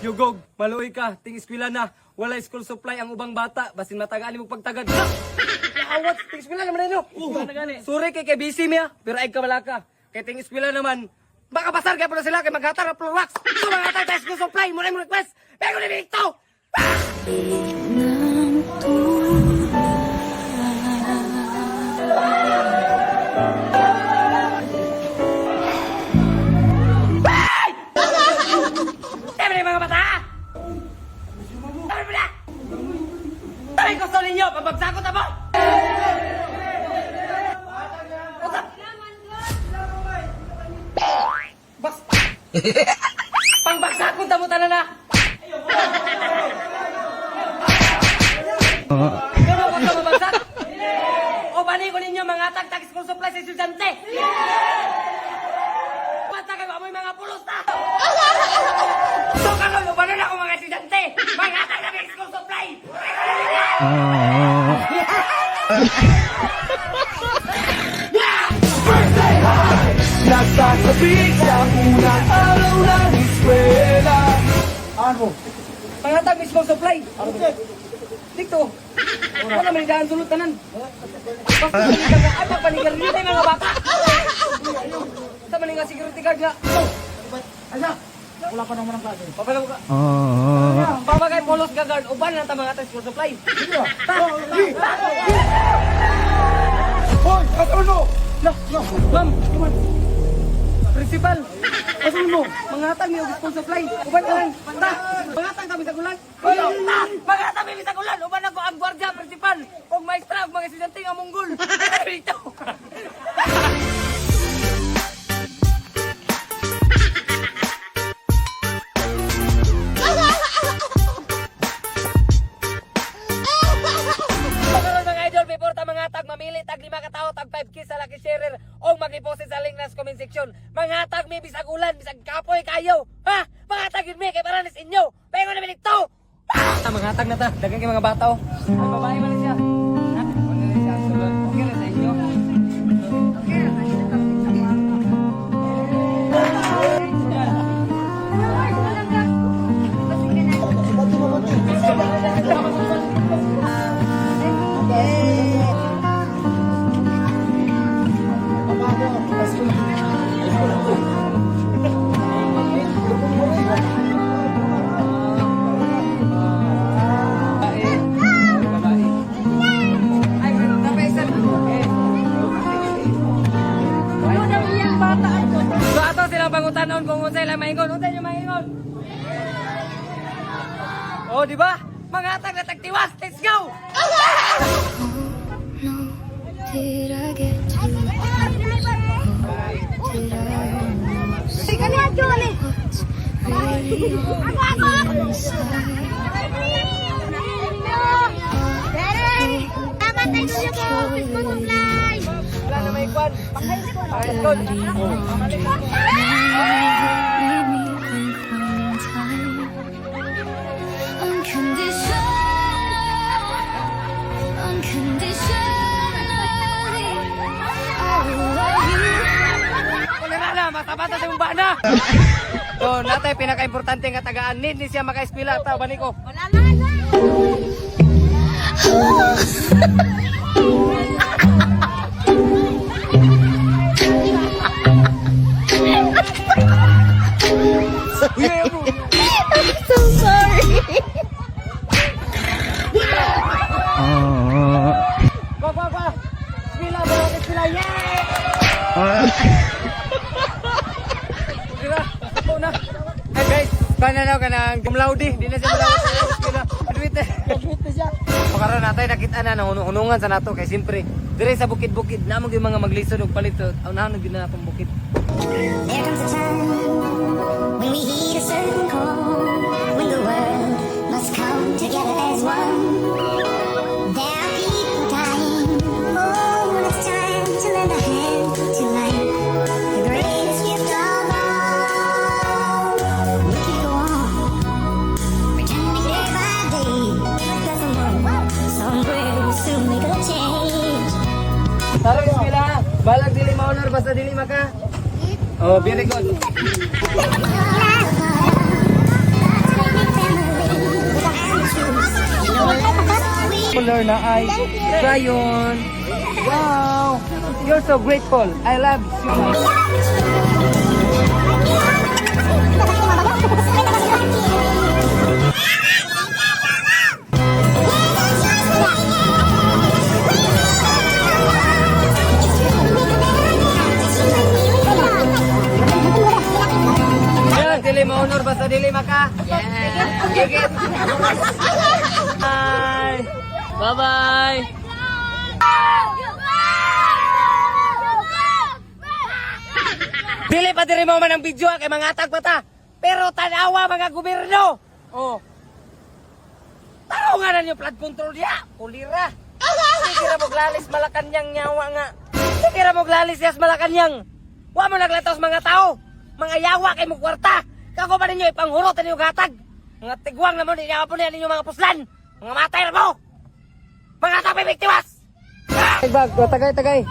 Yugog, maluoy ka, ting eskwela na. Wala school supply ang ubang bata, basin matagaan mo pagtagad. Awat, ting eskwela naman ninyo. Sorry kay kay busy miya, pero ay ka wala ka. Kay ting eskwela naman, baka basar kay na sila kay maghatag ng Florax. So mga tayo school supply, mo na yung request. Pero ni Victo! Tama na yung mga bata! Tama na! Tama yung gusto ninyo! Pabagsak ko tamo! Usap! Bas! Pangbagsak ko tamo tanan na! Pero kung ka mabagsak! O bani ko ninyo mga tagtag school supply sa estudyante! Basta kayo amoy mga pulos na! So karon ubanon ako mga estudyante! Mga tagtag school supply! Nasasabik sa unang araw ng eskwela. Ano? Pangatag mismo supply. Dito. Wala man daan sulod tanan. Basta panigar ka, ay panigar nila yung mga bata. Sa man nga security guard nga. Asa? Wala pa naman ang klase. Papalaw ka. Pamagay polos ka guard, uban lang ta mga tag school supply. Ta. Ta. Hoy, kasuno! La, ma'am, come on. Principal, asan mo? Mangatag mi og school supply. Uban ka lang. Ta, mangatag kami sa ulan. Ta, mangatag mi sa ulan. Uban ako ang gwardiya, principal. Og maestra, og mga estudyante nga munggol. Dito. Pagkaroon mga idol, before ta mga tag mamili tag lima ka tawo tag 5K sa Lucky Sharer o mag-deposit sa link na sa comment section. Mga tag mi bisag ulan, bisag kapoy kayo. Ha? Mga tag yun mi kay para nis inyo. Pengo na dito. Ah! Mga tag na ta, daghan kay mga bata oh. Ay babae man ni siya. Ha? Wala na siya sulod. Okay na sa inyo. Babae. Babae. Ay, dapat isa. Eh. So ato sila pangutanon kung unsay lang maingon, unsay nyo maingon? Oh, di ba? Mga tag na tagtiwas, let's go! No, did I get too Did I almost what's really on the inside? Wala na may kwan. Pakaiskon. Made me think one time. Unconditional, unconditionally, I will love you. Wala na na, mata-mata sa imong bana. So, natay pinaka-importante nga tagaan need ni siya maka-eskwela ta bani ko. I'm so sorry. Kwa kwa kwa. Eskwela ba? Eskwela. Yay! Diba? Ako na. Hey guys, pananaw ka ng cum laude. Di na siya cum laude. Eskwela. Graduate na. Graduate na siya. Pakaroon natay nakita na nahunungan sa nato kay siyempre dire sa bukid-bukid namo gyud mga maglisod og palit unahan gyud na atong bukid. There comes a time when we heed a certain call, when the world must come together as one. There are people dying. Oh, and it's time to lend a hand to life, the greatest gift of all. We can go on, pretending day by day, but someone somewhere will soon make a change. Tara eskwela, balag dili maunor basta dili maka. Oh, very good. Love. Color na ay crayon. Wow! You're so grateful. I love you. Ayun, dili mo honor basta dili maka. Yeah. Gigit. Bye. Bye-bye. Dili pa diri mo man ang video ah, kay mga tag pa ta. Pero tanawa mga gobyerno. Oh. Tarungan na niyo flood control diya. Kulira. Sige ra mo glalis Malacañang nyawa nga. Sige ra mo glalis yas Malacañang. Wa mo naglataw sa mga tao. Mga yawa kay mo kwarta. Kako pa ninyo ipanghurot ninyo gatag. Mga tigwang na mo niya po niya ninyo mga puslan. Mga matay ra mo. Mga tapibiktimas. Bag, tagay tagay.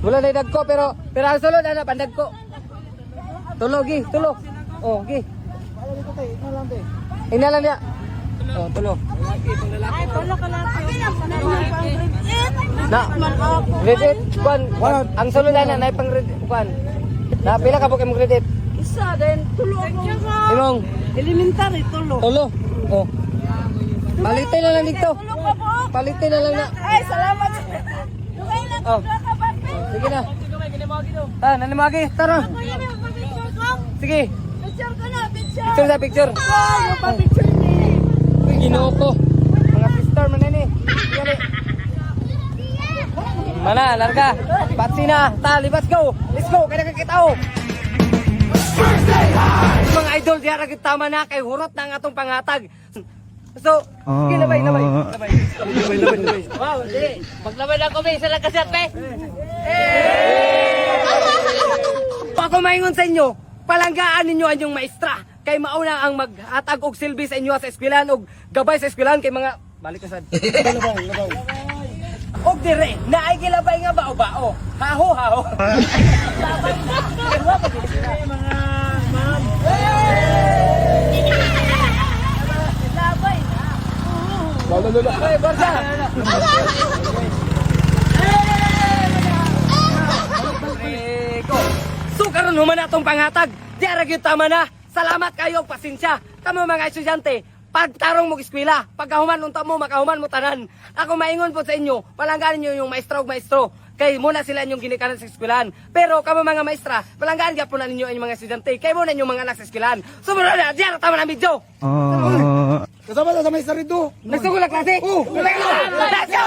Wala na dagko pero pero ang sulod ana pandagko. Tulo gi, tulo. Oh, gi. Ina lang niya. Oh, tulo. Na. Grade 8, kwan. Ang sulod ana na pang grade kwan. Na pila ka po kay mong grade 8? Isa, then tulo ako. Imong Elementary, tulo. tulo. Oh. Palitin na lang dito. Tulo ka po. Palitin na lang na. Ay, salamat. Dugay lang, Oh. tulo ka ba? Sige na. Ah, nanimagi, tara. Kuya, may picture ko. Sige. Picture ko na, picture. Picture sa picture. Ay, yung pa-picture ni. Uy, Ginoo ko. Mga sister man ini. Gani. Mana, larga. Patsi na. Ta, let's go. Let's go. Kaya nakikita oh. Mga idol, diya ra gid tama na kay hurot na ang atong pangatag. So, sige, labay, labay. Labay. Labay, labay, labay. Wow, di. Maglabay lang kami. Isa lang kasi at pe. Ako maingon sa inyo, palanggaan ninyo ang inyong maestra. Kay mauna ang maghatag og silbi sa inyo sa eskwelahan og gabay sa eskwelahan kay mga balik ka sad. Og dire, naay gilabay nga bao-bao. Haho haho. Ay, Borja. Rico. So karon human na atong pangatag. Di ara gyud tama na. Salamat kayo og pasensya. Kamo mga estudyante, pagtarong mo eskwela, pagkahuman unta mo makahuman mo tanan. Ako maingon po sa inyo, palanggaan niyo yung maestro ug maestro. Kay muna sila inyong ginikanan sa eskwelahan. Pero kamo mga maestra, palanggaan gyapon na ninyo ang inyong mga estudyante. Kay muna inyong mga anak sa eskwelahan. Sumunod na, di ara tama na ang video. Kasama na sa may sarito. Nagsugo na klase. Oh, let's go!